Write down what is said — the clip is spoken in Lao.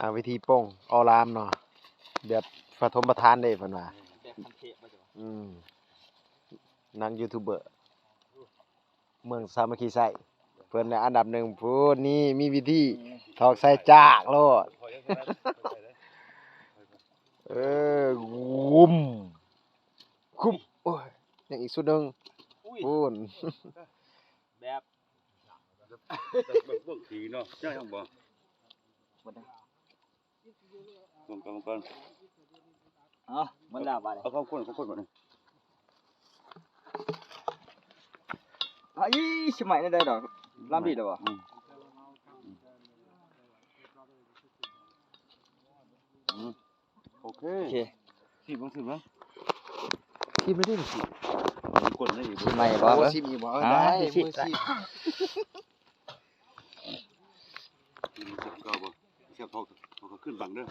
ອ່າ ວິທີປົງເອົາລາມເນາະ ແບບປະຖົມປະທານເດ້ເພິ່ນວ່າ ແບບຄັນເທບວ່າຊັ້ນ ອືມ ນັກຢູທູບເບີ ເມືອງສາມັກຄີໄຊ ເພິ່ນແຫຼະອັນດັບໜຶ່ງພຸ້ນ ນີ້ມີວິທີຖອກໃສ່ຈາກໂລດ ເອີ ງຸ້ມ ຄຸມ ໂອ້ຍ ຍັງອີກຊຸດໜຶ່ງ ອຸ້ຍ ພຸ້ນ ແບບ ເບິ່ງ ເບິ່ງສີເນາະ ໃຊ່ຫຍັງບໍ່? ເບິ່ງກ່ອນ ເບິ່ງກ່ອນ ເອົາ ໝົດແລ້ວບາດນີ້ ເອົາຂອງຄົນ ຂອງຄົນບາດນີ້ ເອີ ຊິໄໝ້ໄດ້ດອກ ລຳດີແລ້ວບໍ່? ອືມ ອືມ ໂອເຄ ໂອເຄ ຊີມເບິ່ງ ຊີມເບິ່ງ ຊີມໄດ້ບໍ່? ຊີມ ມີຄົນໄດ້ອີກບໍ່? ຊີມໃໝ່ບໍ່? ເບິ່ງ ຊີມອີກບໍ່? ເອີ ອ່າ ໄດ້ ຊີມ ມືຊີມ ຊີມແຊບເກົ່າບໍ່? ແຊບພໍ ພໍຂຶ້ນບັງເດີ